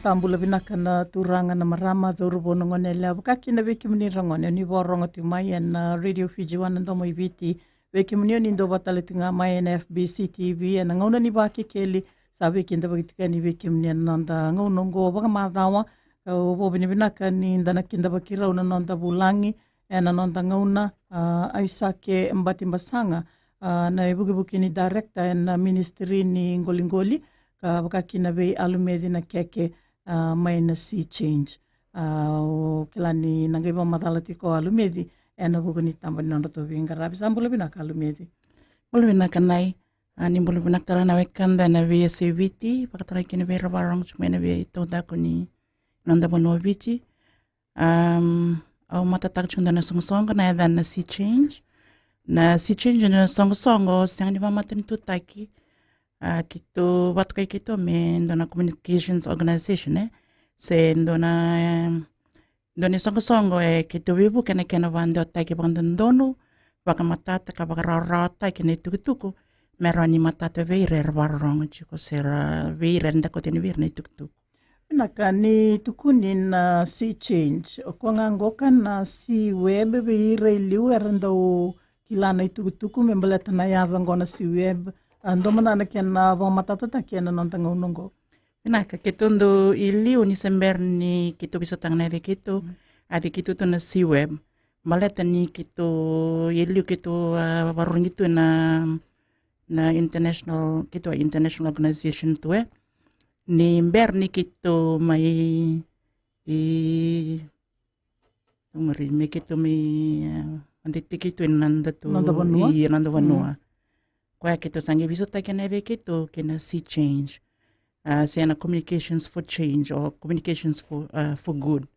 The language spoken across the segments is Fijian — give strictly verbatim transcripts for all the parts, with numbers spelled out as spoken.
Sa bula vinaka na turaga, na marama, cauravou, na gone yalewa, vaka kina vei kemuni ra gone ni vakarorogo tiko mai ena Radio Fiji One, na Domo i Viti. Vei kemuni oni dau vakatale tiko ga mai ena F B C T V ena gauna ni Vakekeli, sa veikidavaki tiko yani vei kemuni ena noda gauna oqo vakamacawa. Au vakavinavinaka ni da na kidavaki rau na noda vulagi ena noda gauna, a, Aisake Batibasaga, a, na ivukivuki ni director ena ministry ni qoliqoli, ka vaka kina vei Alumeci Nakeke, a, mai na Sea Change. A, au kila ni na qai vakamacala tiko o Alumeci ena vuku ni taba ni nodratou veiqaravi. Sa bula vinaka Alumeci. Bula vinaka Nai. A, ni bula vinaka tale na wekada ena veiyasai Viti, vaka tale kina vei ira vakarorogo tiko mai ena veitaudaku ni noda vanua o Viti. Am, au matataka tiko dua na soqosoqo na yacana na Sea Change. Na Sea Change na soqosoqo sega ni vakamatanitutaki. A, keitou vakatokai keitou me dua na communications organization, e, se dua na, em, dua na isoqosoqo e keitou veivuke ena kena vakadewataki vakadodonu, vakamatata ka vakarawarawataki na itukutuku me rawa ni matata vei ira era vakarorogo tiko se ra vei ira era dakuta yani vei ira na itukutuku. Vinaka, ni tukuni na Sea Change, o koya ga qoka na Sea Web vei ira e liu era dau kila na itukutuku me baleta na yaca oqo na Sea Web. A, dua mada na kena vakamatatataki ena noda gauna oqo. Vinaka, keitou dau i liu ni se bera ni keitou veisautaka na yaca i keitou, a yaca i keitou tu na Sea Web. Baleta ni keitou i liu keitou, a, vakarogi tu na, na international, keitou a international organization tu, e. Ni bera ni keitou mai i Au muri me keitou mai, e, vakadeitaki keitou ena noda tu, noda vanua. Io, noda vanua. Koya keitou sa qai veisautaki ena yaca i keitou kei na Sea Change. A, se na Communications for Change or Communications for, a, for Good.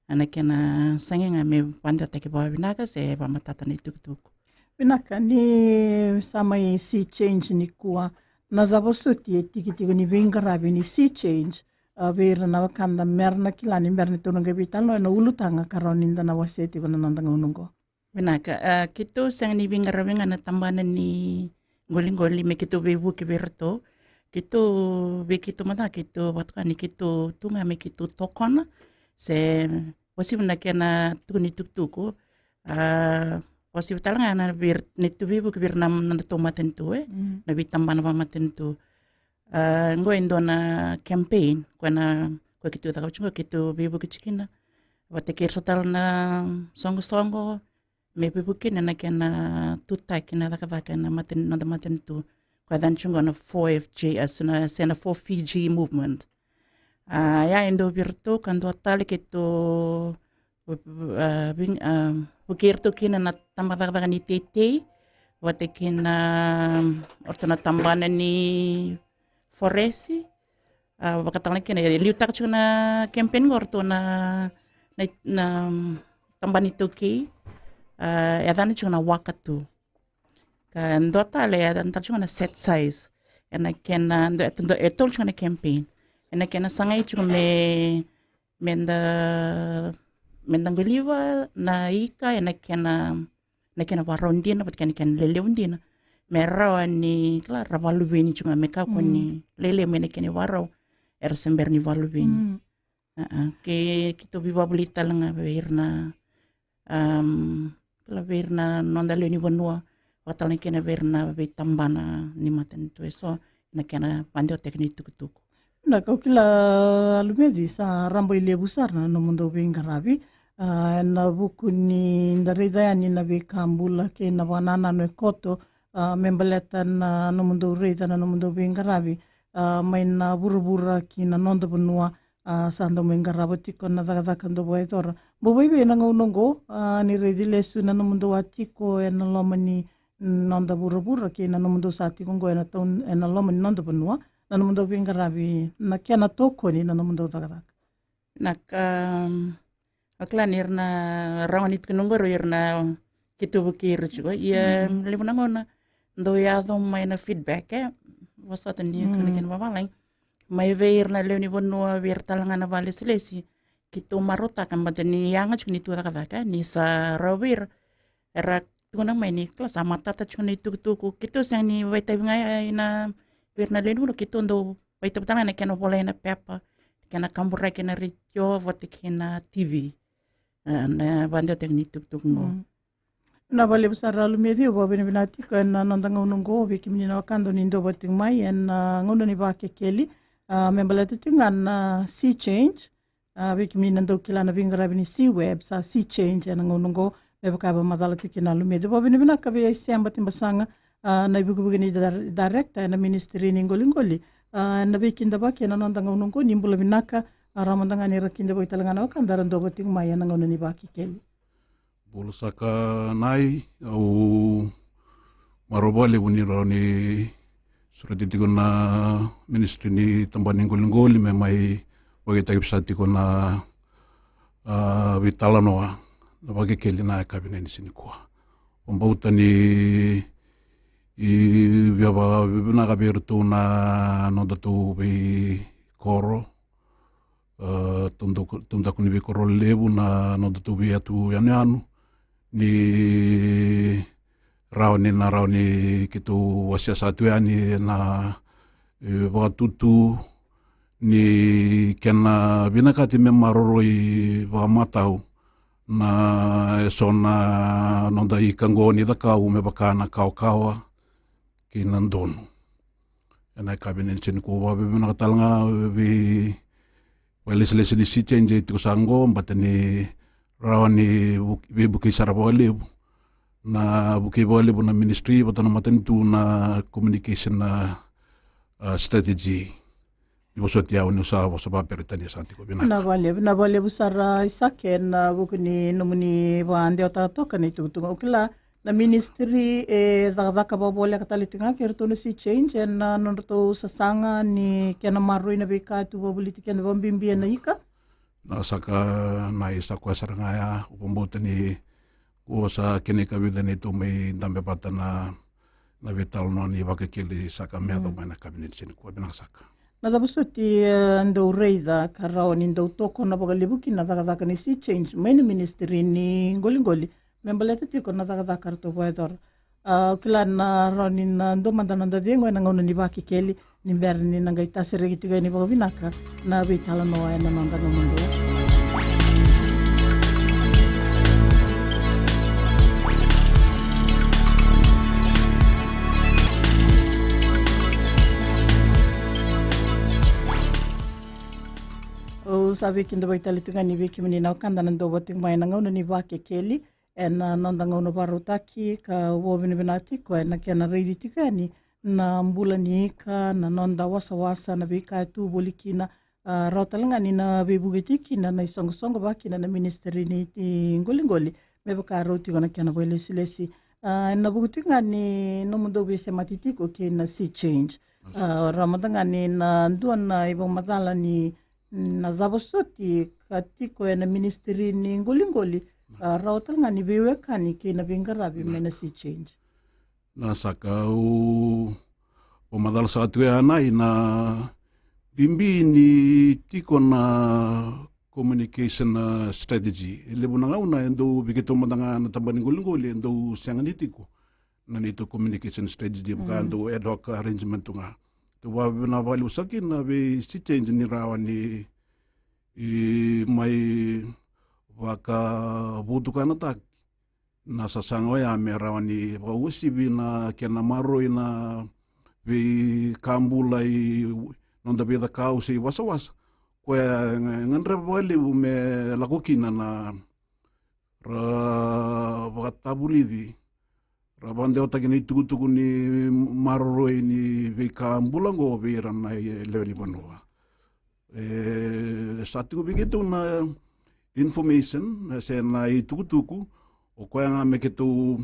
A, na kena sagai ga me vakadewataki vakavinaka se vakamatata na itukutuku. Vinaka, ni sa mai Sea Change nikua, na cava soti e tiki tiko ni veiqaravi ni Sea Change, a, vei ira na wekada mera na kila ni bera ni tou na qai veitalanoa ena ulutaga ka rawa ni da na wasea tiko na noda gauna oqo. Vinaka, a, keitou sega ni veiqaravi ga na tabana ni qoliqoli me keitou veivuke vei iratou. Keitou, vei keitou mada keitou vakatoka ni keitou tu ga me keitou tokona se uasivi na kena tuku ni tukutuku. A, uasivi tale ga na vei ira, na tou veivuke vei ira na, na nodatou matanitu, e, na veitabana vakamatanitu. A, qo e dua na campaign, koya na, koya keitou cakava tiko qo, keitou veivuke tiko kina vata kei ira so tale na soqosoqo, me veivuke kina na kena tutaki na cakacaka ena matan-, noda matanitu. Koya e yacana tiko qo na four F J S, na, se na four Fiji movement. A, ya e dua vei iratou, ka dua tale keitou, a, vukei iratou kina na tabacakacaka ni teitei vata kei na, o ratou na tabana ni foresi. A, vakatale kina e liutaka tiko na campaign qo o ratou na, na, na tabana iTaukei. A, e yacana tiko na Wakatu. Ka dua tale e yacana tale tiko na Set Size. Ena kena, e tolu tiko na campaign. Ena kena sagai tiko me, me da, me da qoliva na ika ena kena, na kena vakarau dina vata kei na kena lelevu dina. Me rawa ni, kila, ra vakaluveni tiko ga me kakua ni lele mai na kena ivakarau era se bera ni vakaluveni. A, a, ke, keitou veivakavulici tale ga vei ira na, am, kila, vei ira na noda lewe ni vanua, vakatale ga kina vei ira na veitabana ni matanitu eso, na kena vakadewataki na itukutuku. Na ka au kila, Alumeci, sa rabailevu sara na nomudou veiqaravi, a, ena vuku ni da raica yani na veika bula kei na vakanananu e koto, a, me baleta na nomudou raica na nomudou veiqaravi, a, mai na vuravura ki na noda vanua, a, sa dou mai qarava tiko na cakacaka dou vakayacora. Bau vakaevei na gauna oqo, a, ni raici lesu na nomudou a tiko ena loma ni noda vuravura kei na nomudou sa tiko oqo ena taun-, ena loma ni noda vanua, na nomudou veiqaravi, na kena tokoni na nomudou cakacaka? Na ka, au kila ni ira na rogo ni tukuna oqori ira na keitou vukei ira tiko. Ia, levu na gauna dau yaco mai na feedback, e, vosota ni kena, kena vavalagi mai vei ira na lewe ni vanua, vei ira tale ga na vakalesilesi. Keitou marautaka, baleta ni yaga tiko ni tu cakacaka, ni sa rawa vei ira era tukuna mai ni, kila, sa matata tiko na itukutuku. Keitou sega ni vakaitavi ga ina vei ira na lewe ni vanua, keitou dau vakaitavi tale ga na kena volai ena pepa, kena kaburaki ena retio vata kei na T V. E, na vakadewataki ni tukutuku qo. Mm. Na vakalevu sara Lumeci, au vakavinavinaka tiko ena noda gauna oqo vei kemuni na wekada ni dau vata tiko mai ena, a, gauna ni Vakekeli. A, me baleta tiko ga na Sea Change. A, vei kemuni na dau kila na veiqaravi ni Sea Web, sa Sea Change ena gauna oqo, me vaka e vakamacala tiko kina Lumeci. Vakavinavinaka vei Aisea Batibasaga, a, na ivukevuke ni dir-, director ena Ministry ni Qoliqoli. A, ena veikidavaki ena noda gauna oqo, ni bula vinaka, a, rawa mada ga ni ra kidavaki tale ga na wekada era dau vata tiko mai ena gauna ni Vakekeli. Bula saka Nai, au marau vakalevu ni rawa ni sureti tiko na Ministry ni Tabana ni Qoliqoli me mai vakaitavi saka tiko na, a, veitalanoa na Vakekeli ena yakavi ni siga nikua. Au vakabauta ni via vakavinaka vei iratou na nodatou veikoro, a, taudaku, taudaku ni veikoro levu, na nodatou veiyatu yanuyanu, ni rawa ni, na rawa ni keitou wasea saka tu yani na, e, vakatutu ni kena vinakati me maroroi vakamatau na eso na noda ika qo ni cakau, me vaka na kawakawa kei na donu. Ena yakavi ni siga nikua, au vakavinavinaka tale ga vei vakailesilesi ni Sea Change e tiko saka qo, baleta ni rawa ni vu-, veivukei sara vakalevu. Na vukei vakalevu na Ministry vata na matanitu na communication, a, a, strategy. Ni vosoti au niu sa vosa vakaperitania saka tiko. Vinaka. Na vakalevu, na vakalevu sara Isake ena vuku ni nomuni vakadewataka toka na itukutuku. Au kila na Ministry e cakacaka vakavoleka tale tiko ga kei iratou na Sea Change ena nodratou sasaga ni kena maroroi na veika e tu vakavoliti keda vakabibi ena ika. Na saka Nai, sa koya sara ga ya, au vakabauta ni qo sa kena ikavica neitou mai dabe vata na, na veitalanoa ni Vakekeli saka me yaco mai ena yakavi ni siga nikua. Vinaka saka. Na cava soti, e, dou raica ka rawa ni dou tokona vakalevu kina na cakacaka ni Sea Change mai na Ministry ni Qoliqoli me baleta tiko na cakacaka ratou vakayacora? A, au kila na rawa ni na dua mada na noda cegu ena gauna ni Vakekeli, ni bera ni na qai tasereki tiko yani vakavinaka na veitalanoa ena noda gauna oqo. Au sa veikidavaki tale tiko ga ni vei kemuni na wekada na dau vata tiko mai ena gauna ni Vakekeli. Ena noda gauna vakarautaki, ka vakavinavinaka tiko ena kena raici tiko yani na bula ni ika, na noda wasawasa, na veika e tu voli kina, a, rawa tale ga ni na veivuke tiko kina na isoqosoqo vaka kina na Ministry ni, ni Qoliqoli, me vaka rau tiko na kena vakailesilesi. A, ena vuku tiko ga ni nomudou veisemati tiko kei na Sea Change. A, rawa mada ga ni na dua na ivakamacala ni na cava soti ka tiko ena Ministry ni Qoliqoli, a, rawa tale ga ni veiwekani kei na veiqaravi mai na Sea Change. Na saka, au vakamacala saka tiko ya Nai, na bibi ni tiko na communication, a, strategy. E levu na gauna e dau vei keitou mada ga na Tabana ni Qoliqoli e dau sega ni tiko na neitou communication strategy, vaka dau ad hoc arrangement tu ga. Tou vakavinavinaka vakalevu saka kina vei Sea Change ni rawa ni, i, mai vakavotukanataki na sasaga oya me rawa ni vakauasivi na kena maroroi na veika bula i noda veicakau se i wasawasa. Koya e gadreva vakalevu me lako kina na ra vakatavulici, ra vakadewataki na itukutuku ni maroroi ni veika bula oqo vei ira na lewe ni vanua. E sa tiko vei keitou na information se na itukutuku, o koya ga me keitou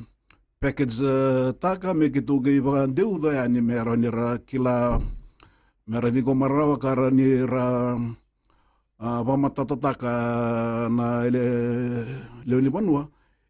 package, e, taka me keitou qai vakadeuca yani me rawa ni ra kila, me ra ciqoma rawa ka rawa ni ra a, vakamatatataka na le-, lewe ni vanua,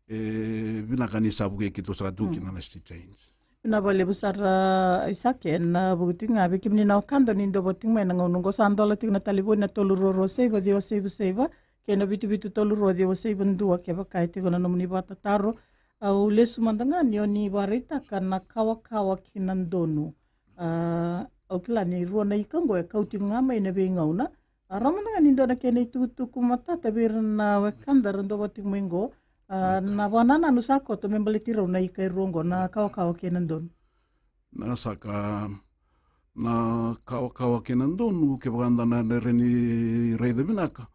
e vinaka ni sa vukei keitou saka tu kina na Sea Change. Vinaka vakalevu sara Isake, ena vuku tiko ga vei kemuni na wekada ni dau vata tiko mai ena gauna oqo, sa dola tiko na talevoni na tolu rua rua saiva ciwa saiva saiva, kei na vitu vitu tolu rua ciwa saiva dua, kevaka e tiko na nomuni vakatataro. Au lesu mada ga ni o ni vakaraitaka na kawakawa kei na donu. A, au kila ni rua na ika oqo e kau tiko ga mai na veigauna, A, rawa mada ga ni dua na kena itukutuku matata vei ira na wekada ra dau vata tiko mai qo. A, na vakanananu sa koto me baleti rau na ika e rua qo, na kawakawa kei na donu. Na saka, na kawakawa kei na donu, kevaka da na raica ni raica vinaka,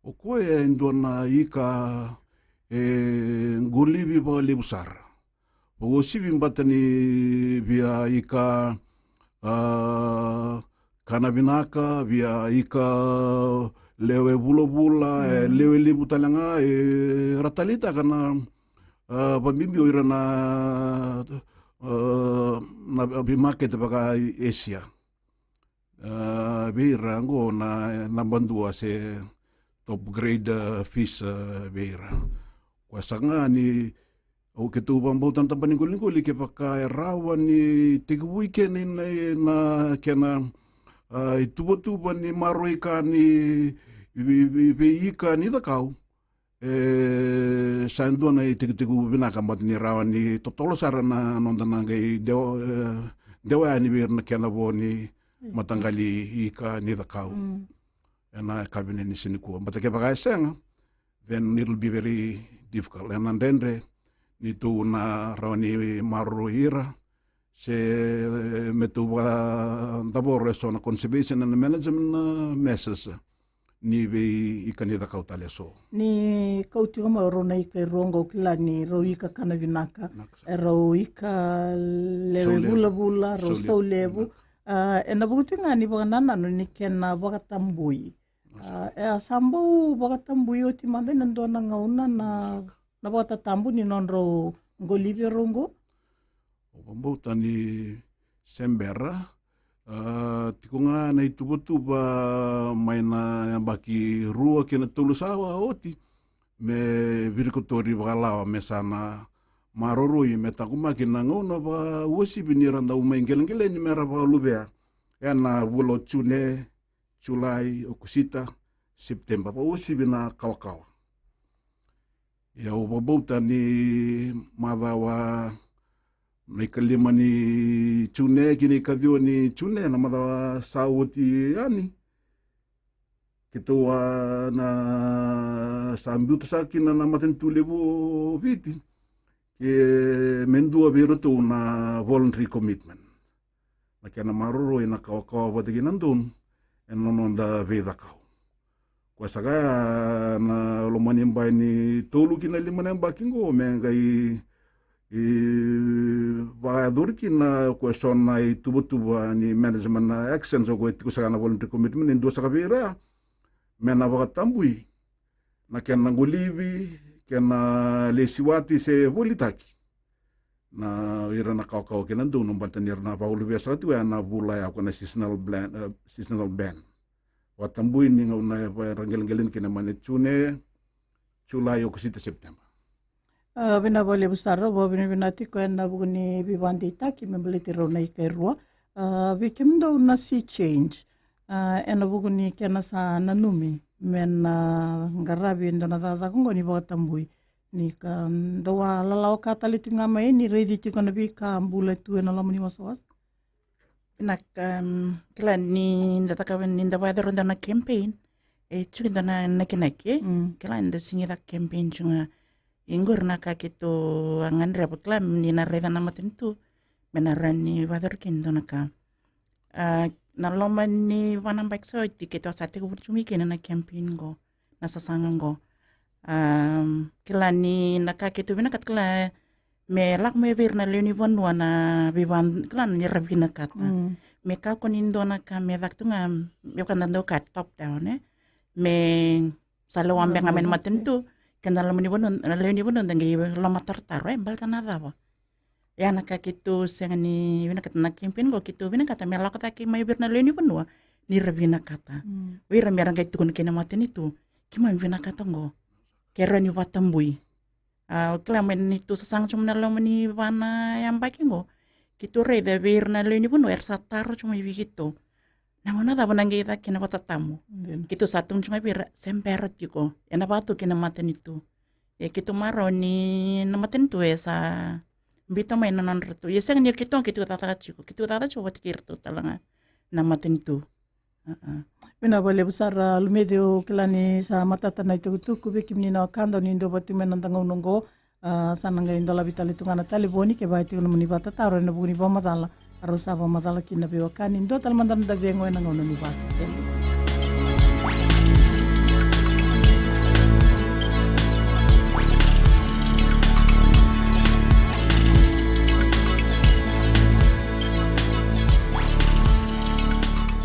o koya e dua na ika e qolivi vakalevu sara. Vakauasivi baleta ni via ika, a, kana vinaka, via ika lewe vulavula, e lewe levu tale ga, era taleitaka na, a, vabibi o ira na, a, na veimakete vaka Asia. A, vei ira qo na naba dua se top grade, a, fish, a, vei ira. Koya saka ga ni, au keitou vakabauta na tabana ni qoliqoli, kevaka e rawa ni tekivui kina na, na kena, a, ituvatuva ni maroroi ika ni vei, vei, vei ika ni cakau. E, sa dua na itekitekivu vinaka, baleta ni rawa ni totolo sara na noda na qai dewa, e, dewa yani vei ira na kena vo ni mataqali ika ni cakau. Ena yakavi ni siga nikua. Baleta kevaka e sega, then it'll be very difficult. Ena dredre ni tou na rawa ni maroroi ira, se me tou vakadavora eso na conservation and management, a, measures ni vei ika ni cakau tale eso. Ni kau tiko mai o rau na ika e rua qo, au kila ni rau ika kana vinaka. Vinaka sara. E rau ika lewe vulavula, rau sau levu. A, ena vuku tiko ga ni vakanananu ni kena vakatabui. A, e a sa bau vakatabui oti mada ena dua na gauna na, na vakatatabu ni nodrau qolivi o rau qo. Au vakabauta ni se bera, a, tiko ga na ituvatuva mai na yabaki rua kei na tolu sa oti, me virikotori vakalawa me sa na maroroi, me taqomaki na gauna vakauasivi ni ra dau mai qeleqeleni me ra vakaluvea. Ena vula o June, Julai, Okosita, Sepiteba, vakauasivi na kawakawa. Ia au vakabauta ni macawa na ikalima ni June ki na ikaciwa ni June, na macawa sa oti yani, keitou a na sa biuta saka kina na matanitu levu o Viti, ke me dua vei iratou na voluntary commitment. Na kena maroroi na kawakawa vata kei na donu ena noda veicakau. Koya saka ya na loma ni bai ni tolu ki na lima na yabaki qo me qai, e, vakayacori kina ko eso na ituvatuva ni management actions, o koya e tiko saka na voluntary commitment, e dua saka vei ira me na vakatabui na kena qolivi, kena lesi wati se volitaki na ira na kawakawa kei na donu, baleta ni ra na vakaluvea saka tiko ena vula ya ko na seasonal ban, e, seasonal ban. Vakatabui ni gauna e va-, ra qeleqeleni kina mai na June, Julai, Okosita, Sepiteba. A, vinaka vakalevu sara, vakavinavinaka tiko ena vuku ni veivakadeitaki me baleti rau na ika e rua. A, vei kemudou na Sea Change, a, ena vuku ni kena sa nanumi me na qaravi e dua na cakacaka oqo ni vakatabui, ni ka dau a lalawa ka tale tiko ga mai ni raici tiko na veika bula tu ena loma ni wasawasa. Vinaka, em, kila ni da cakava, ni da vakayacora dua na campaign, e tu kina dua na inakinaki, e? Mm. Kila ni da sega ni caka campaign tu ga. Qori na ka keitou a gadreva, kila ni na raica na matanitu me na rawa ni vakayacori kina dua na ka. A, na loma ni va na yabaki sa oti keitou sa tekivu tu mai kina na campaign qo, na sasaga qo. Am, kila ni na ka keitou vinakata, kila, me lako mai vei ira na lewe ni vanua na veiva, kila, ni ra vinakata. Mm. Me kakua ni dua na ka me caka tu ga, me vaka da dau kaya top down, e? Me sa lewa beka mai na matanitu, keda na loma ni vanua, na lewe ni vanua da qai lomatarotarotaka, e, baleta na cava? Ia na ka keitou sega ni vinakata na campaign qo, keitou vinakata me lako cake mai vei ira na lewe ni vanua ni ra vinakata. Mm. O ira me ra qai tukuna kei na matanitu, keimami vinakata qo, ke rawa ni vakatabui. A, o kila mai ni tou sasaga tu mai na loma ni va na yabaki qo, keitou raica vei ira na lewe ni vanua era sa taro tu mai vei keitou, na gauna cava na qai caka kina vakatatabu. Keitou sa tukuna tu ga vei ira, se bera tiko, ena vakatu kei na matanitu. Ia keitou marau ni na matanitu e sa biuta mai na nodratou. Ia sega ni o keitou ga keitou cakacaka tiko, keitou cakacaka tiko vata kei iratou tale ga na matanitu. Vinaka vakalevu sara Lumeci, au kila ni sa matata na itukutuku vei kemuni na wekada ni duavata tiko mai ena noda gauna oqo. A, sa na qai dolavi tale tu ga na talevoni kevaka e tiko na nomuni vakatataro ena vuku ni vakamacala a rau sa vakamacala kina na veiwekani. Dua tale mada na noda cegu ena gauna ni vakatele.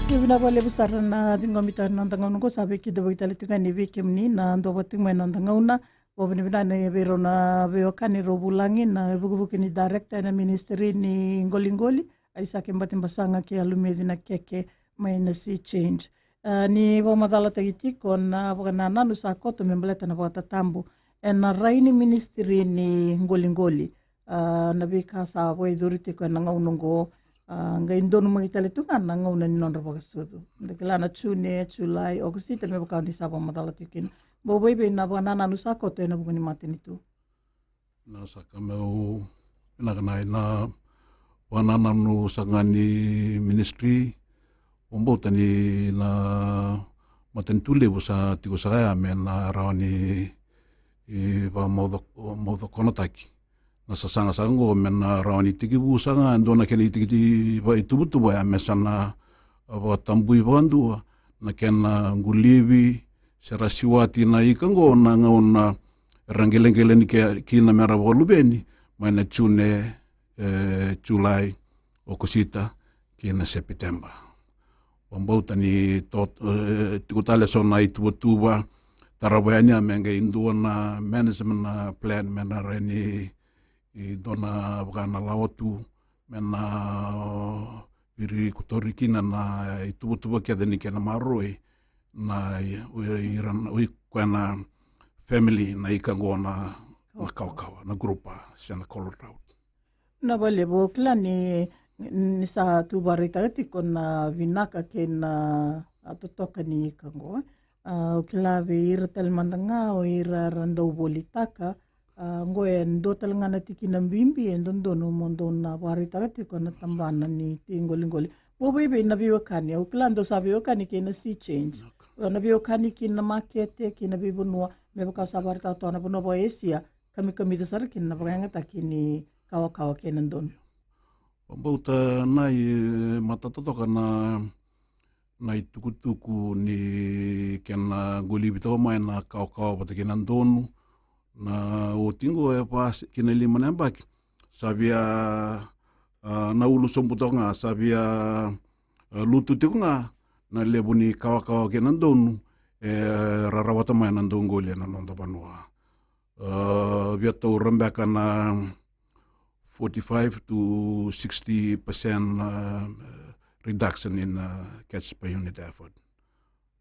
Io, vinaka vakalevu sara na ciqomi tale ena noda gauna oqo. Sa veikidavaki tale tiko ga ni vei kemuni na duavata tiko mai ena noda gauna. Vakavinavinaka vei rau na veiwekani rau vulagi na ivukevuke ni director ena ministry ni qoliqoli, Aisake Batebasaga kei Alumeci Nakeke mai na Sea Change. A, ni vakamacalataki tiko na vakanananu sa koto me baleta na vakatatabu ena rai ni ministry ni qoliqoli. A, na veika sa vakayacori tiko ena gauna oqo, a, qai donumaki tale tu ga na gauna ni nodra vakasucu. Da kila na June, Julai, Okosita me vaka ni sa vakamacala tiko kina. Bau vakaevei na vakanananu sa koto ena vuku ni matanitu? Na sa ka meu vinaka na, na vakanananu saka ga ni ministry. Au vakabauta ni na matanitu levu sa tiko saka ya me na rawa ni, e, vakamauca-, maucakonataki na sasaga saka oqo me na rawa ni tekivu saka ga e dua na kena itikiti vakaituvatuva ya me sa na vakatabui vakadua na kena qulivi se ra siwati na ika oqo na gauna era qeleqele ni ke-, kina me ra vakaluveni mai na June, e, Julai, Okosita kei na Sepiteba. Au vakabauta ni to-, e, tiko tale eso na ituvatuva tarava yani ya me qai dua na management plan me na rawa ni, e, dua na vaka na lawa tu me na, o, virikotori kina na ituvatuva kece ni kena maroroi na i-, o i-, ira na, o i-, koya na family na ika oqo na, na kawakawa, na grouper se na coral trout. Vinaka vakalevu, au kila ni, ni sa tu vakaraitaka tiko na vinaka kei na, a, totoka ni ika oqo. A, au kila vei ira tale mada ga o ira era dau volitaka, a, oqo e dua tale ga na tikina bibi e dodonu mo dou na vakaraitaka tiko na tabana ni tei qoliqoli. Vakaevei na veiwekani, au kila dou sa veiwekani kei na Sea Change. Vinaka. Na veiwekani kina makete, kina veivanua, me vaka sa vakaraitaka toka na vanua vaka-Esia, kamikamica sara kina na vakayagataki ni kawakawa kei na donu. Au vakabauta na, e, matata toka na, na itukutuku ni kena qulivi toka mai na kawakawa vata kei na donu. Na oti oqo e va se-, kina lima na yabaki sa via, a, na ulu sobu toka ga, sa via, a, lutu tiko ga na levu ni kawakawa kei na donu era rawata mai na dauqoli ena noda vanua. A, via taura beka na forty-five to sixty percent, a, reduction in, a, catch per unit effort,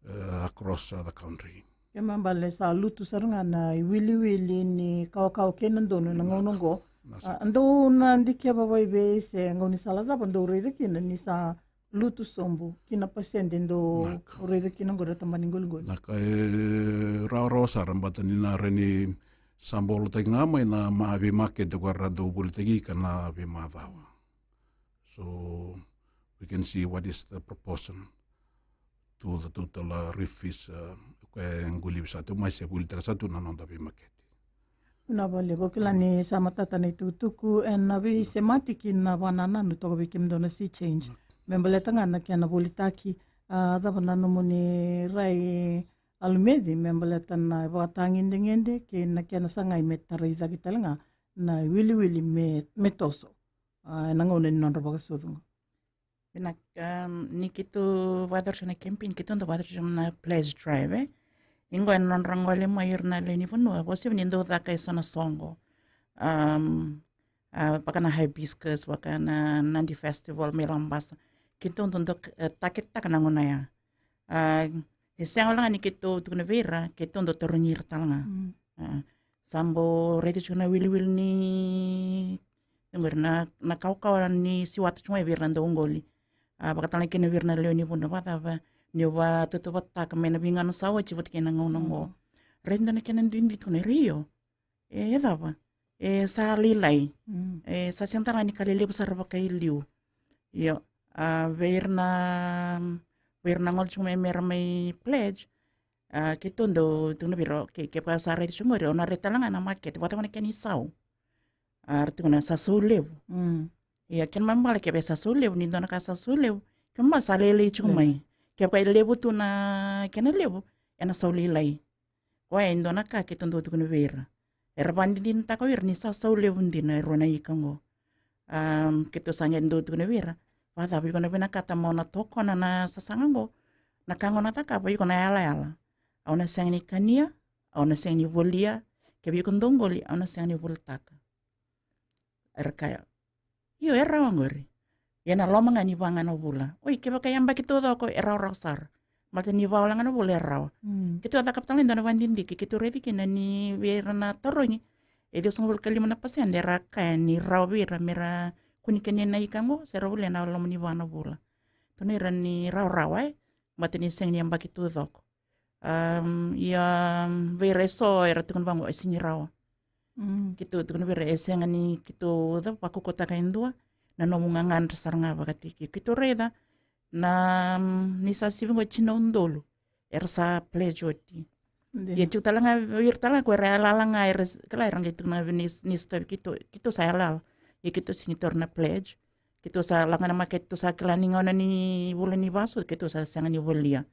a, across, a, the country. Kena ibalebale sa lutu sara ga na iwiliwili ni kawakawa kei na donu ena gauna oqo. Na sa- A, dou na dikeva vakaevei se gaunisala cava dou raica kina ni sa lutu sobu ki na pasede dou raica kina oqori na tabana ni qoliqoli? Vinaka, e rawarawa sara, baleta ni na rawa ni sa bolotaki ga mai na ma-, veimakete ko era dau volitaki ika na veimacawa. So we can see what is the proportion to the total, uh, reef fish, uh, ko e qulivi sa tu mai se volitaka sa tu na noda veimakete. Vinaka vakalevu, au kila ni sa matata na itukutuku ena veisemati ki na vakanananu toka vei kemudou na Sea Change me baleta ga na kena volitaki. A, cava na nomuni rai, Alumeci, me baleta na ivakatagedegede kei na kena sagai me tarai cake tale ga na iwiliwili me, me toso, a, ena gauna ni nodra vakasucu oqo? Vinaka, um, ni keitou vakayacora na campaign, keitou dau vakayacora na pledge drive, e. Ia oqo ena nodra gole mai ira na lewe ni vanua, vakauasivi ni dau caka eso na soqo. Um, a, vaka na hibiscus, vaka na Nadi Festival mai Labasa. Keitou dau, dau, e, target-taka na gauna ya. A, e sega wale ga ni keitou tukuna vei ira, keitou dau tarogi ira tale ga. Mm. A, sa bau raica tiko na iwiliwili ni, oqori na, na kawakawa ni siwata tiko mai vei ira na dauqoli. A, vakatalega kina vei ira na lewe ni vanua, vakacava niu vakatautauvatataka mai na veigauna sa oti vata kei na gauna oqo. Mm. Raica na kena duidui tiko na ira, io. E, e cava? E sa lailai. Mm. E sa sega tale ga ni ka lelevu sara vakailiu. Io, a, vei ira na, mm, Vei ira na gole tiko mai me ra mai pledge, a, keitou dau tukuna vei ira, okay, kevaka sa raici tiko qori, o na raica tale ga na makete, vakacava na kena isau. A, ra tukuna sa sau levu. Mm. Ia, kena ibalebale kevaka e sa sau levu, ni dua na ka sa sau levu, kena ibalebale sa lailai tiko mai. Kevaka e levu tu na kena levu, ena sau lailai. Koya e dua na ka keitou dau tukuna vei ira. Era vakadinadinataka o ira ni sa sau levu dina e rua na ika oqo. Am, keitou sa qai dau tukuna vei ira, vakacava iko na vinakata mo na tokona na sasaga oqo? Na ka oqo na cakava, iko na yalayala. Au na sega ni kania, au na sega ni volia, kevaka iko dau qoli, au na sega ni volitaka. Era kaya, io, e rawa qori. Ia na loma ga ni va ga na vula. Oi, kevaka e yabaki taucoko, e rawarawa sara. Baleta ni va wale ga na vula, e rawa. Mm. Keitou a cakava tale e dua na vakadidike, keitou raici kina ni vei ira na tarogi e ciwasagavulu ka lima na pasede era kaya ni rawa vei ira me ra kua ni kania na ika oqo se ra volia na loma ni va na vula. Tukuna vei ira ni rawarawa, e, baleta ni sega ni yabaki taucoko. Am, ia, am, vei ira eso era tukuna vaqo e sega ni rawa. Mm. Keitou tukuna vei ira e sega ni keitou cava, vakaukauwataka e dua, na nomu gagadre sara ga vakataki. Keitou raica na, am, ni sa sivi qo e tini na udolu era sa pledge oti. Dina. Ia tiko tale ga vei ira tale ga ko era yalayala ga, era s-, kila, era qai tukuna vei ni s-, ni sotavi keitou, keitou sa yalayala. Ia keitou sega ni taura na pledge. Keitou sa lako ga na makete, keitou sa kila ni gauna ni vula ni vasucu, keitou sa sega ni volia.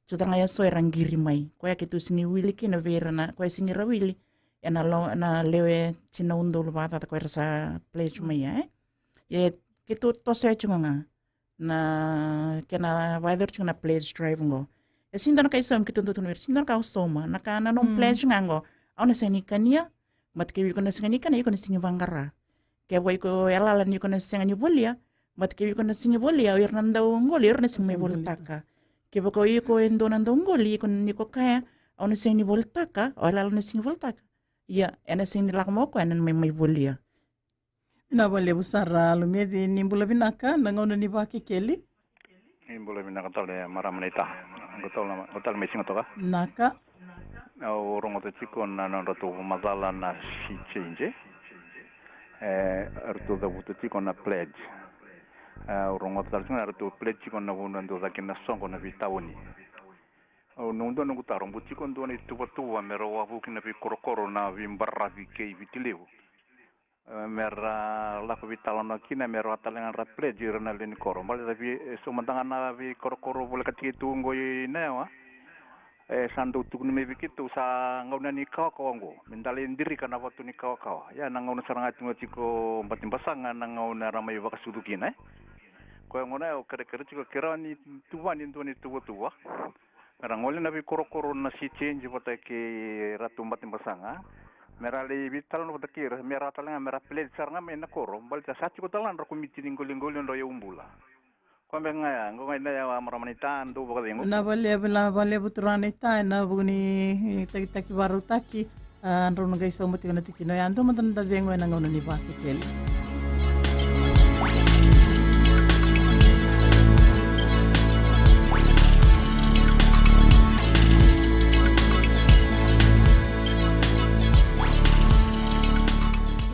Tiko tale ga eso era qiri mai. Koya keitou sega ni wili kina vei ira na, koya sega ni ra wili ena lo-, na lewe tini na udolu vakacaca ko era sa pledge mai, e? Ia keitou tosoya tiko ga na kena vakayacori tiko na pledge drive qo. E sega ni dua na ka e sauma, keitou dau tukuna vei ira, sega ni dua na ka au sauma. Na ka na nomu, mm, pledge ga qo, au na sega ni kania, baleta kevaka iko na sega ni kania, iko na sega ni vaqara. Kevaka iko yalayala ni iko na sega ni volia, baleta kevaka iko na sega ni volia, o ira na dauqoli, o ira na sega ni mai volitaka. Kevaka o iko e dua na dauqoli, iko ni ko kaya, au na sega ni volitaka, o yalayala na sega ni volitaka, ia ena sega ni lako mai o koya na mai, mai volia. Vinaka vakalevu sara Lumeci, ni bula vinaka, na gauna ni Vakekeli. Ni bula vinaka tale marama naita. Qo tale, qo tale mai Sigatoka. Naka. Au rogoca tiko na nodratou vakamacala na Sea Change. E, eratou cavuta tiko na pledge. E, au rogoca tale tiko na eratou pledge tiko na vanua dau caka na soqo na veitauni. Au, noqu dua noqu taro, bau tiko dua na ituvatuva me ra wavoki na veikorokoro na veibaravi kei Viti Levu. E, me ra lako veitalanoa kina, me ra vaka tale ga ra pledge ira na lewe ni koro. Baleta vei, e, so mada ga na veikorokoro volekati keitou oqo i Naiyawa. E, sa dau tukuni mai vei keitou sa gauna ni kawakawa oqo. Me da lai dirika na vatu ni kawakawa. Ia na gauna sara ga tiko, tiko Batibasaga na gauna era mai vakasucu kina, e. Koya gona au kerekere tiko ke rawa ni tuvani dua ni tuvatuva. Me ra gole na veikorokoro na Sea Change vata kei Ratu Batibasaga. Me ra lai veitalanoa vata kei ira, me ra tale ga, me ra pledge sara ga mai na koro. Baleta sa tiko tale ga na komiti ni qoliqoli, na drau yaubula. Koya beka ga ya, qo ga i Naiyawa marama naita, dou vakacegu. Vinaka vakalevu, vinaka vakalevu turaga naita, ena vuku ni, e, takitaki vakarautaki. A, drau na qai sauma tiko na tikina oya, dua mada na da cegu ena gauna ni Vakekeli.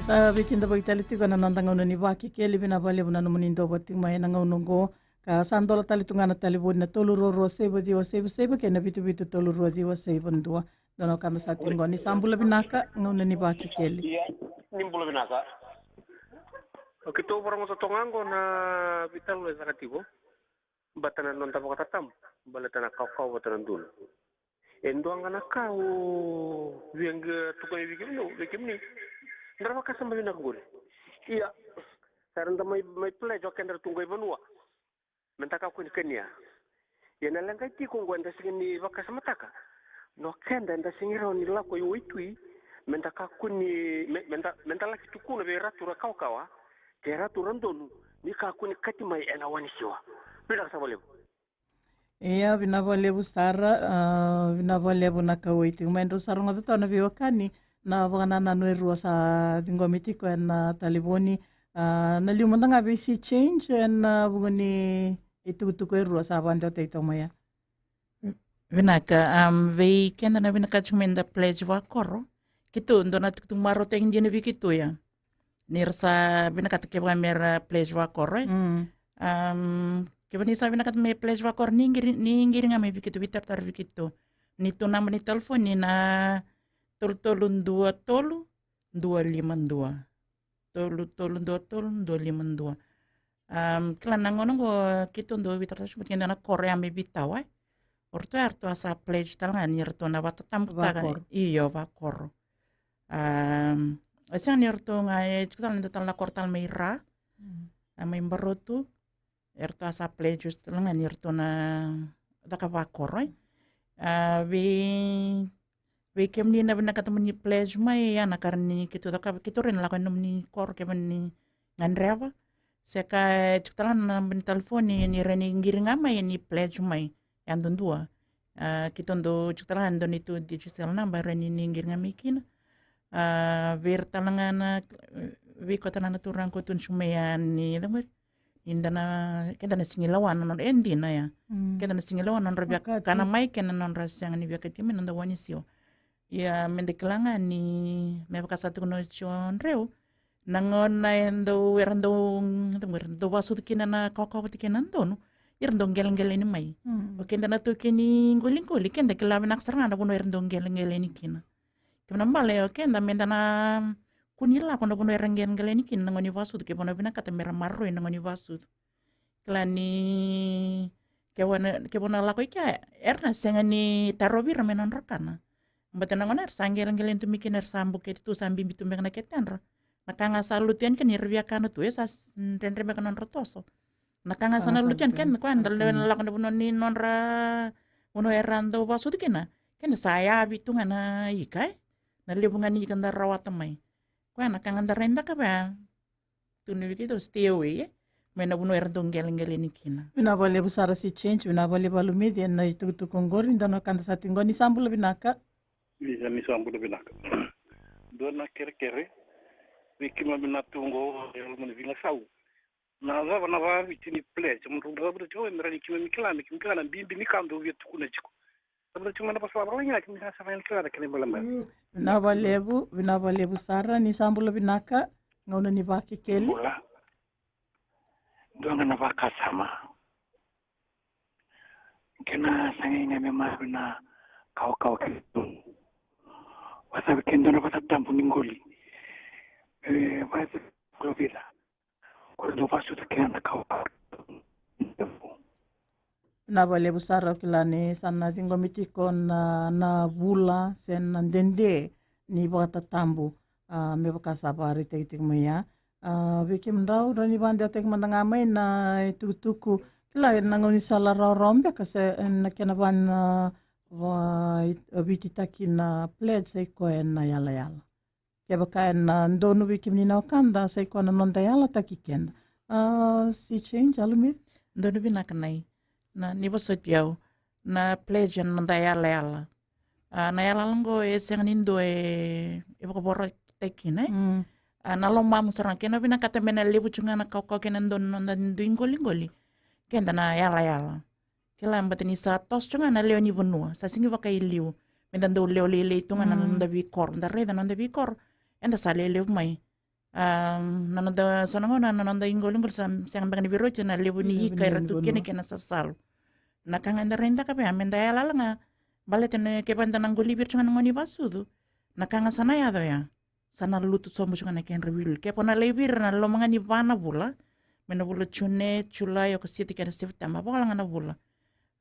Sa veikidavaki tale tiko ena noda gauna ni Vakekeli, vinaka vakalevu na nomuni dau vata tiko mai ena gauna oqo. Ka sa dola tale tu ga na talevoni na tolu rua rua saiva ciwa saiva saiva kei na vitu vitu tolu rua ciwa saiva dua. Dua na wekada sa tiko qo, ni sa bula vinaka, gauna ni Vakekeli. Ia, ni bula vinaka. O keitou vakarogoca toka ga qo na veitalanoa e caka tiko. Baleta na noda vakatatabu, baleta na kawakawa vata na donu. E dua ga na ka au via tukuna vei kemuni, vei kemuni. Da ra vakasama vinaka qori. Ia, sa ra da mai, mai pledge o keda ra tu qo i vanua. Me da kakua ni kania. Ia na leqa e tiko oqo eda sega ni vakasamataka. Na o keda eda sega ni rawa ni lako i waitui. Me da kakua ni, me, me da, me da laki tukuna vei ratu ra kawakawa kei ratu ra donu ni kakua ni kati mai ena wa ni siwa. Vinaka sara vakalevu. Ia, vinaka vakalevu sara, a, vinaka vakalevu na kauwai tiko mai. Drau sa rogoca toka na veiwekani, na vakanananu e rua sa ciqomi tiko ena talevoni. A, na liu mada ga vei Sea Change ena vuku ni itukutuku e rua sa vakadewataki toka mai ya. Vinaka, am, vei keda na vinaka tiko me da pledge vakoro. Keitou dua na itukutuku marautaki dina vei keitou ya. Ni ra sa vinakata kevaka me ra pledge vakoro, e. Mm. Am, Kevaka ni sa vinakata me pledge vakoro, ni qiri, ni qiri ga mai vei keitou, veitaratara vei keitou. Ni tu naba ni talafoni na tolu tolu dua tolu dua lima dua. Tolu tolu dua tolu dua lima dua. Am, kila na gauna oqo keitou dau veitaratara tiko vata kei na koro ya mai Viti, e. O ratou ya, ratou a sa pledge tale ga ni ratou na vakatabutaka. Vakoro. Io, vakoro. Am, e sega ni ratou ga, e tiko tale, dua tale na koro tale mai Ra. Mm. A, mai Barotu. Eratou a sa pledge tale ga ni ratou na caka vakoro, e. A, vei, vei kemuni na vinakata mo ni pledge mai, ya na ka ni keitou cakava, keitou rai na lako ena nomuni koro kevaka ni gadreva. Se ka e tiko tale ga na naba ni talafoni, ni rai ni qiri ga mai ni pledge mai. Yadudua. A, keitou dau tiko tale ga e dua na neitou digital number, rai ni, ni qiri ga mai kina. A, vei ira tale ga na, vei koya tale ga na turaga ko tu ni sumai ya ni, ni da na, keda na sega ni lewa na nodra, e dina ya. Mm. Keda na sega ni lewa na nodra viakana mai kei na nodra sega ni via kati mai na noda wa ni siwa. Ia, meda kila ga ni, me vaka sa tukuna oti o Dreu, na gauna e dau, era dau, dau, era dau vakasucu kina na kawakawa vata kei na donu, era dau qeleqeleni mai. Mm. O keda na taukei ni qoliqoli, keda kila vinaka sara ga na vanua era dau qeleqeleni kina. Kena ibalebale, o keda meda na kua ni lako na vanua era qeleqeleni kina na gauna ni vakasucu, kevaka na vinakata mera maroroi na gauna ni vakasucu. Kila ni kevaka na, kevaka na lako i kea, era na sega ni tarovi ira mai na nodra kana. Baleta na gauna era sa qeleqeleni tu mai kina, era sa bukete tu, sa bibi tu beka na ketedra. Na ka ga sa lutu yani kina, era via kana tu, e sa s-, dredre beka na nodra toso. Na ka ga sa na lutu yani kina, koya da lewe na lako na vanua ni nodra, vanua era dau vakasucu kina. Keda sa yavi tu ga na ika, e. Na levu ga ni ika da rawata mai. Koya na ka ga da rai cakava ya. Tukuna vei keitou stay away, e. Mai na vanua era dau qeleqeleni kina. Vinaka vakalevu sara si Change, vinaka vakalevu Alumeci ena itukutuku oqori, dua na ka da sa tiko qo. Ni sa bula vinaka. Ni sa, ni sa bula vinaka. Dua na kerekere, vei keimami na tu qo e loma ni Vigasau. Na cava na vakaviti ni pledge, mo drau vakaviti tiko, me rawa ni keimami kila, me keimami kila na bibi ni ka dou via tukuna tiko. Sa bula tiko mai na vasa lava lagi na kina sa vaina kila na kena ibalebale. Mm. Vinaka vakalevu, vinaka vakalevu sara, ni sa bula vinaka, gauna ni Vakekeli. Bula. Dua ga na vakasama. Kena sagai ga me maroroi na kawakawa kei na donu. Vakasavi kei na donu na vata tabu ni qoli. E, vakasavi kei na donu. Ko dou vakasucu kina na kawakawa. Vinaka vakalevu sara, au kila ni sa na ciqomi tiko na, na vula se na dede ni vakatatabu, a, me vaka sa vakaraitaki tiko mai ya. A, vei kemudrau, rawa ni vakadewataki mada ga mai na itukutuku. Kila na gaunisala rawarawa beka se na kena vana, a, va, vititaki na pledge, sa i koya na yalayala. Kevaka ena donu vei kemuni na wekada, sa i koya na noda yalataki keda. A, si Change, Alumeci? Donu vinaka, na, na, ni vosoti au, na pledge ena noda yalayala. A, na yalayala oqo e sega ni dua e, e vakavorakitaki kina, e? Mm. A, na lomamu sara ga, kena vinakata me na levu tu ga na kawakawa kei na donu na noda dui qoliqoli. Keda na yalayala. Kila, baleta ni sa toso tu ga na lewe ni vanua, sa sega ni vakailiu. Meda dau lewe lailai tu ga na, mm, noda veikoro, da raica na noda veikoro, eda sa lelevu mai. A, na noda, so na gauna na noda iqoliqoli sa sega beka ni vei ira oti na levu ni ika era tu kina kei na sasalu. Na ka ga eda raitaka vei, a, meda yalayala ga. Baleta ni kevaka eda na qolivi ira tu ga na gauna ni vakasucu, na ka ga sa na yaco ya. Sa na lutu sobu tu ga na kedra wiliwili. Kevaka na laivi ira na loma ga ni va na vula, mai na vula June, Julai, Okosita kei na Sepiteba, vaka ga na vula.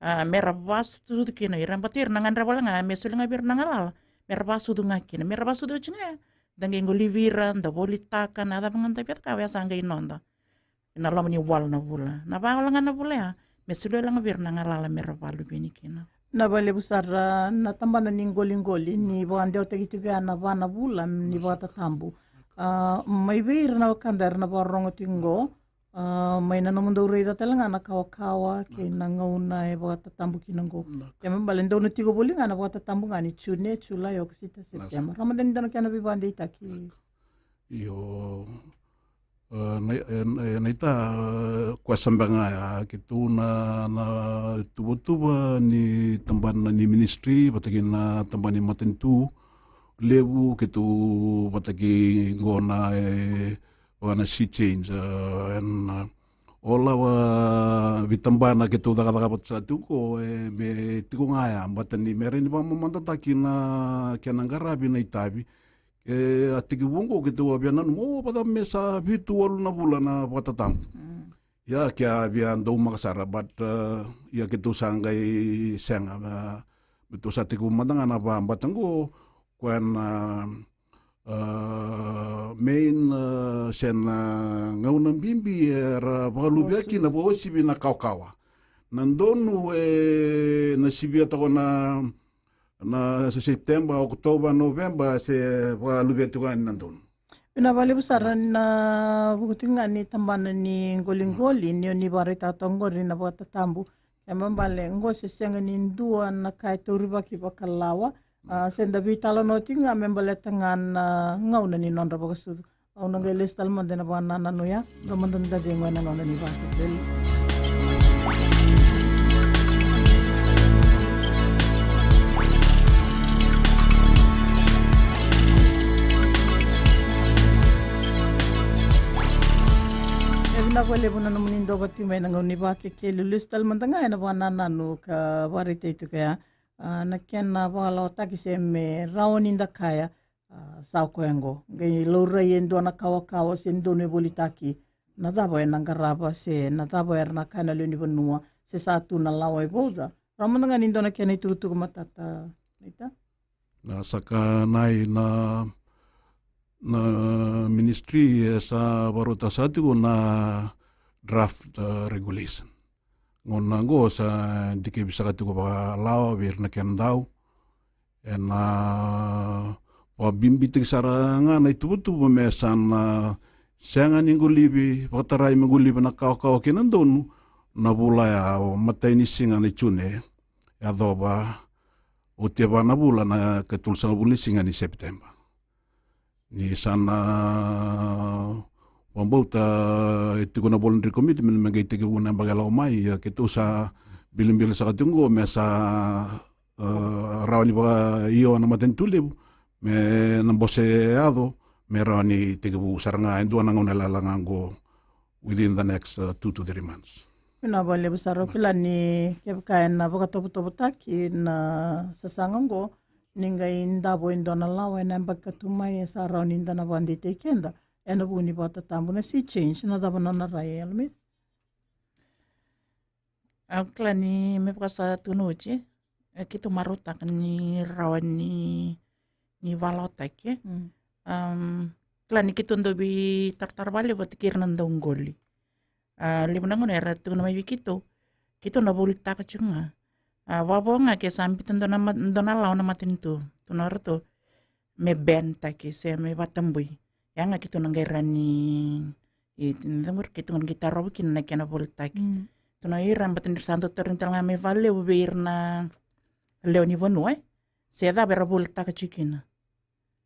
A, mera vakasucu kina, ira bati ira na gadreva ga, me soli ga vei ira na galala, mera vakasucu ga kina, mera vakasucu oti ga, da qai qolivi ira, da volitaka, na cava ga da via cakava, ya sa qai noda. Ena loma ni walu na vula. Na va wale ga na vula ya, me solia wale ga vei ira na galala mera vakaluveni kina. Vinaka vakalevu sara, na tabana ni qoliqoli, ni vakadewataki tiko ya na va na vula ni vakatatabu. A, mai vei ira na wekada era na vakarorogo tiko qo, a, mai na nomudou raica tale ga na kawakawa kei na gauna e vakatatabu kina qo. Vinaka. Ia me baleta dou na tiko voli ga na vakatatabu ga ni June, Julai, Okosita, Sepiteba. Vinaka. Rawa mada ni dua na kena veivakadeitaki. Io, e, na, e, e, naita, e, koya sa beka ga ya, keitou na, na tuvatuva ni tabana ni ministry vata kei na tabana ni matanitu levu, keitou vata kei qo na, e, vaka na Sea Change, e, ena, e, O lava veitabana keitou cakacaka vata sara tiko qo, e, me tiko ga ya, baleta ni me rawa ni vakamamadataki na kena qaravi na itavi. E, a tekivu qo keitou a via nanuma, o, vacava me sa vitu walu na vula na vakatatabu. Mm. Ia, ke a via daumaka sara, but, e, ia keitou sa qai sega, e, me tou sa tekivu mada ga na vabata qo, koya na, e, main, e, se na gauna bibi era vakaluvia kina, vakauasivi na kawakawa. Na donu e na sivia toka na, na September, October, November, se vakaluvia tiko ga ni na donu. Vinaka vakalevu sara na vuku tiko ga ni tabana ni qoliqoli, ni o ni vakaraitaka toka qori na vakatatabu. E babale, qo se sega ni dua na ka e taurivaki vakalawa, a, se da veitalanoa tiko ga me baleta ga na gauna ni nodra vakasucu. Au na qai lesu tale mada ena vakanananu ya, dua mada na cegu ena gauna ni vakekeli. E vinaka vakalevu na nomuni dova tiko mai ena gauna ni vakekeli. Lesu tale mada ga ena vakanananu ka vakaraitaki tiko ya, a, na kena vakalawataki se me rawa ni da kaya, a, sa koya qo. Qai laurai e dua na kawakawa se donu e volitaki. Na cava ena qarava se na cava era na kaya na lewe ni vanua se sa tu na lawa e vauca. Rawa mada ga ni dua na kena itukutuku matata, Naita? Na saka nai na, na ministry e sa vakarauta saka tiko na draft, e, regulation. Gauna qo sa dikevi saka tiko vakalawa vei ira na kena dau. Ena vakabibitaki sara ga na ituvatuva me sa na sega ni qolivi, vakatarai me qolivi na kawakawa kei na donu na vula ya, o matai ni siga ni June, yacova oti e va na vula na ikatolusagavulu ni siga ni September. Ni sa na vakabauta e tiko na voluntary commitment me qai tekivu na yabaki e lako mai, ia keitou sa bilibili saka tiko qo me sa, e, rawa ni vakaio na matanitu levu, me na bose yaco, me rawa ni tekivu sara ga e dua na gauna lala ga qo within the next, e, two to three months. Vinaka vakalevu sara. Au kila ni kevaka ena vakatovotovotaki na sasaga qo, ni qai davo e dua na lawa ena yabaki ka tu mai, e sa rawa ni da na vakadeitaki keda ena vuku ni vakatatabu. Na sea change, na cava na nona rai, Alami? Au kila ni me vaka sa tukuna oti, e, keitou marautaka ni rawa ni, ni vakalawataki, e. Mm. Am, kila ni keitou dau veitaratara vakalevu vata kei ira na dauqoli. A, levu na gauna era tukuna mai vei keitou, keitou na volitaka tiko ga. A, vakavo ga ke sa biuta dua na ma-, dua na lawa na matanitu, tukuna o ratou me ban taki se me vakatabui. Ya ga keitou na qai rawa ni, i, keitou na qai tarova kina na kena volitaki. Mm. Tukuna o ira, baleta ni ra sa dau tarogi tale ga mai vakalevu vei ira na lewe ni vanua, e, se cava era volitaka tiko kina.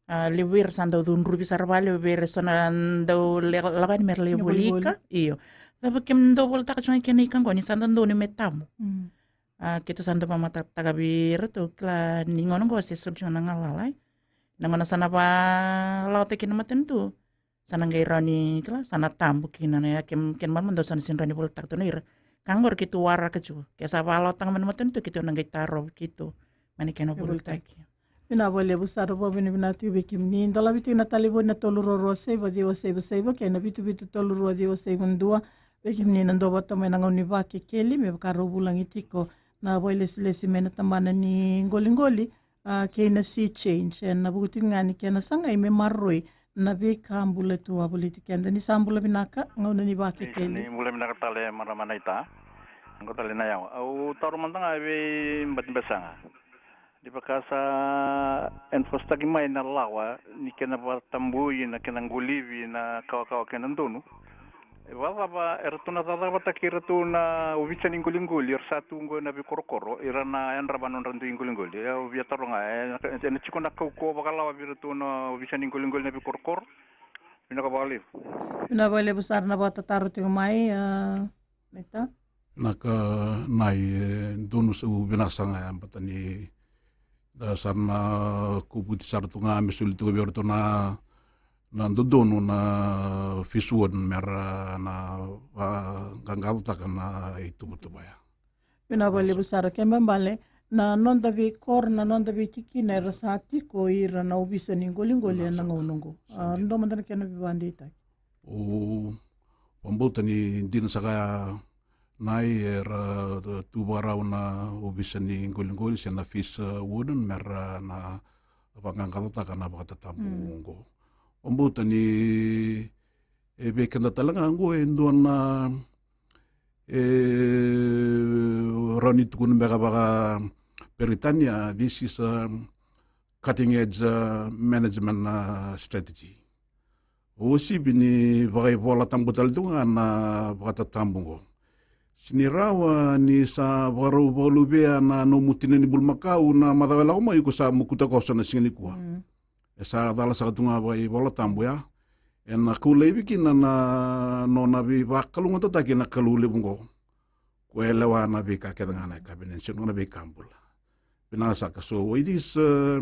A, levu vei ira sa dau cudruvi sara vakalevu vei ira eso na dau le-, lako yani me ra lai volika. Io. Cava kemudou volitaka tiko ga kina ika qo ni sa dau donu me tabu. Mm. A, keitou sa dau vakamatatataka vei iratou, kila ni gauna qo se soli tiko na galala, e. Na gauna sa na vakalawataki na matanitu, sa na qai rawa ni, kila, sa na tabu kina na ya, ke, kena ibalebale dou sa na sega ni rawa ni volitaka tu na ira. Ka qori keitou waraka tiko. Ke sa vakalawataka mai na matanitu, keitou na qai tarova keitou mai na kena volitaki. Vinaka vakalevu sara, vakavinavinaka tiko vei kemuni. Dolavi tiko na talevoni na tolu rua rua saiva ciwa saiva saiva kei na vitu vitu tolu rua ciwa saiva dua. Vei kemuni na dua vata mai na gauna ni Vakekeli, me vaka rau vulagi tiko na vakailesilesi mai na tabana ni qoliqoli, a, kei na Sea Change. Ena vuku tiko ga ni kena sagai me maroroi na veika bula tu, a, voliti keda. Ni sa bula vinaka, gauna ni Vakekeli. Ni bula vinaka tale, marama Naita. Qo tale na yawa. Au taura mada ga vei Batibesaga. Ni vaka sa enforce-taki mai na lawa ni kena vakatabui, na kena qolivi na kawakawa kei na donu. E vakacava, eratou na cakacakataki iratou na ovisa ni qoliqoli, era sa tu qo ena veikorokoro, ira na yadrava nodra dui qoliqoli. E, au via taroga, e, e na tiko na kaukauwa vakalawa vei iratou na ovisa ni qoliqoli na veikorokoro? Vinaka vakalevu. Vinaka vakalevu sara na vakatataro tiko mai, a, Naita. Vinaka Nai, e donu sa vinaka sara ga ya, baleta ni da sa na kovuti sara tu ga me soli tiko vei iratou na, na dodonu na FISH warden me ra na vaqaqacotaka na ituvatuva ya. Vinaka vakalevu sara. Kena ibalebale na noda veikoro, na noda veitikina era sa tiko ira na ovisa ni qoliqoli ena gauna oqo. Dua mada na kena veivakadeitaki. Au vakabauta ni dina saka ya, na i era tu vakarau na ovisa ni qoliqoli se na FISH warden me ra na vaqaqacotaka na vakatatabu oqo. Vakabauta ni e vei keda tale ga oqo e dua na, e rawa ni tukuna beka vakaperitania, this is a cutting edge, uh, management, uh, strategy. Uasivi ni vakaivolatabu tale tu ga na vakatatabu oqo. Sega ni rawa ni sa vakarau vakaluvea na nomu tina ni bulumakau na macawa e lako mai, iko sa mokuta koso na siga nikua. E sa cala saka tu ga vakaivolatabu ya. Ena kau laivi kina na nona veivakalougatataki na Kalou levu oqo. Ko e lewa na veika kece ga na e ka vinaka, sega na veika bula. Vinaka saka. So it is, uh,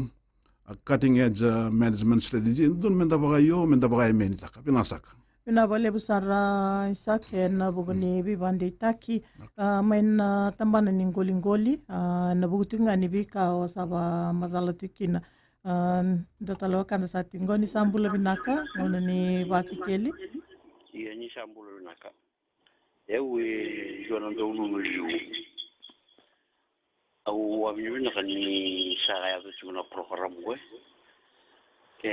a cutting edge, uh, management strategy. Dodonu meda vakaio, meda vakaemenitaka. Vinaka saka. Vinaka vakalevu sara Isaac ena vuku ni veivakadeitaki, uh, mai na tabana ni qoliqoli, uh, ena vuku tiko ga ni veika o sa vakamacala tiko kina. Uh, dua tale wekada sa tiko qo, ni sa bula vinaka, gauna ni Vakekeli. Ia ni sa bula vinaka. Au e dua na daununu liu. Au a vinavinavinaka ni sa yaco tiko na program qo. Ke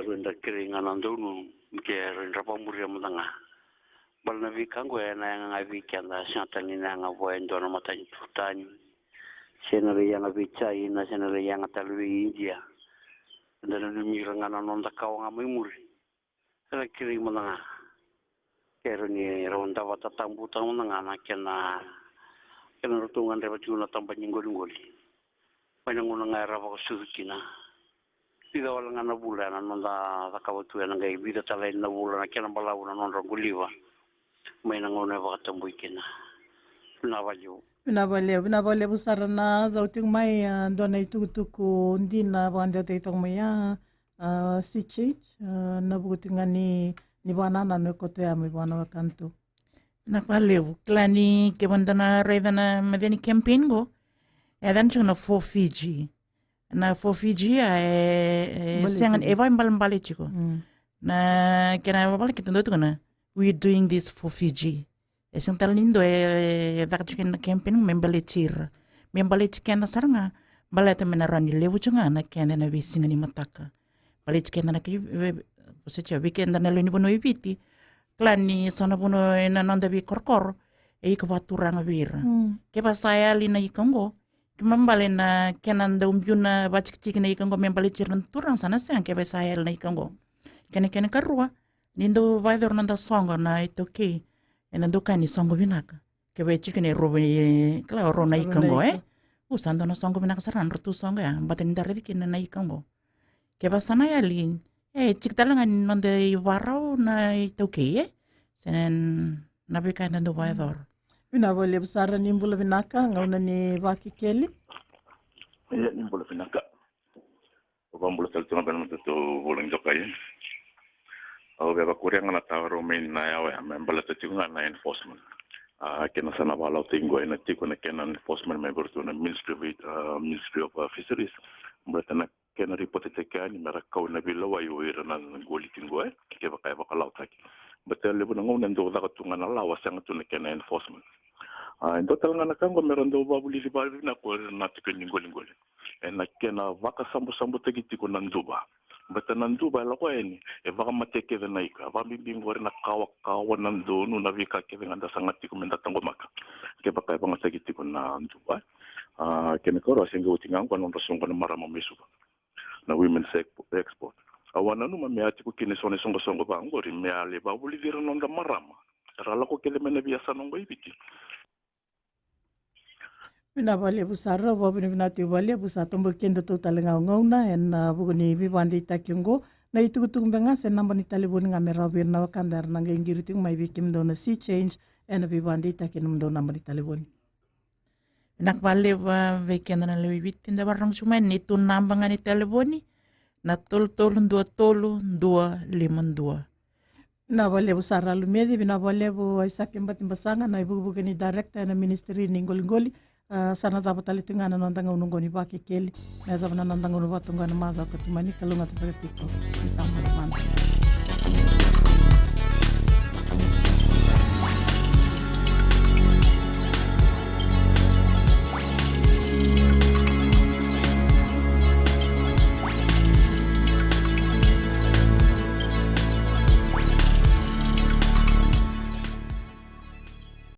rau dra kerei ga na daununu, ke rau dra vakamuria mada ga. Bala na veika qo ena yaga ga vei keda, sega tale ni na yaga vua e dua na matanitu tani. Se na lai yaga vei China, se na lai yaga tale vei India. Da nanumi ira ga na noda kawa ga mai muri. Era kerei mada ga. Ke rau ni rau dau vakatabutaka mada ga na kena, kena ratou gadreva tiko na taba ni qoliqoli. Mai na gauna ga era vakasucu kina. Vica wale ga na vula ena noda cakava tu, ena qai vica tale na vula na kena balavu na nodra qoliva. Mai na gauna e vakatabui kina. Vinaka vakalevu. Vinaka vakalevu, vinaka vakalevu sara na cau tiko mai, a, dua na itukutuku dina vakadewataki toka mai ya. A, Sea Change, a, na vuku tiko ga ni, ni vakanananu e koto ya mai vua na wekana tu. Vinaka vakalevu. Kila ni kevaka da na raica na macawa ni campaign qo, e yacana tiko na Four Fiji. Na Four Fiji ya e, e sega, e vakaibalebale tiko. Na kena vakalekaleka tiko na, we doing this for Fiji. E sega tale ni dua e, e caka tiko kina na campaign me baleti ira. Me baleti keda sara ga, baleta me na rawa ni levu tiko ga na keda ena veisiga ni mataka. Baleti keda na kai, e, e, se tiko vei keda na lewe ni vanua e Viti. Kila ni so na vanua ena noda veikorokoro, e ika vakaturaga vei ira. Kevaka sa yali na ika oqo, kena ibalebale na kena dau biu na vakatikitiki na ika oqo me baleti ira na turaga, sa na sega kevaka sa yali na ika oqo. Kena, kena ikarua, ni dau vakayacori na noda soqo na iTaukei, ena dau kaya ni soqo vinaka. Kevaka e tiko kina e rua, e, kila, e rua na ika oqo, e? U, sa dua na soqo vinaka sara na nodratou soqo ya, baleta ni da raici kina na ika oqo. Kevaka sa na yali, e, tiko tale ga ni noda ivakarau na iTaukei, e? Se na veika eda dau vakayacora. Vinaka vakalevu sara, ni bula vinaka, gauna ni Vakekeli. Ia, ni bula vinaka. Au vakabula tale tiko ga vei na nodatou vulagi dokai. Au via vakuria ga na taro mai na yawa ya me baleta tiko ga na enforcement. A, kena sa na vakalautaki qo ena tiko na kena enforcement mai vei iratou na Ministry of, a, Ministry of, a, Fisheries. Baleta na kena ripotetaki yani me ra kau na veilewai o ira na qoli tiko qo, e, kevaka e vakalautaki. Baleta levu na gauna e dau caka tu ga na lawa, sega tu na kena enforcement. A, e dua tale ga na ka qo me ra dau vakavulici vakavinaka o ira na tiko ni qoliqoli. Ena kena vakasabusabutaki tiko na duva. Baleta na duva e lako yani, e vakamatea kece na ika. Vakabibi qori na kawakawa, na donu, na veika kece ga da saga tiko me da taqomaka. Kevaka e vakayagataki tiko na duva. A, kena ikarua, se qai oti ga qo na nodra soqo na marama mai Suva. Na Women's Expo-, Expo. Au a nanuma me a tiko kina eso na isoqosoqo vaqori, me a lai vakavulici ira na noda marama. Ra lako kece mai na veiyasana qo i Viti. Vinaka vakalevu sara, au vakavinavinaka tiko vakalevu, sa toboki kedatou tale ga o gauna ena, a, vuku ni veivakadeitaki oqo. Na itukutuku beka ga se naba ni talevoni ga me rawa vei ira na wekada era na qai qiri tiko mai vei kemudou na Sea Change ena veivakadeitaki, nomudou naba ni talevoni. Vinaka vakalevu, a, vei keda na lewe i Viti, da vakarorogo tiko mai na neitou naba ga ni talevoni. na tolu tolu dua tolu dua lima dua. Vinaka vakalevu sara Alumeci, vinaka vakalevu Aisake Batibasaga, na ivukevuke ni director ena ministry ni qoliqoli. A, sa na cava tale tiko ga na noda gauna oqo ni Vakekeli. Me yacova na noda gauna vata oqo ena macawa ka tu mai, ni kalougata saka tiko. Ni sa mani mada.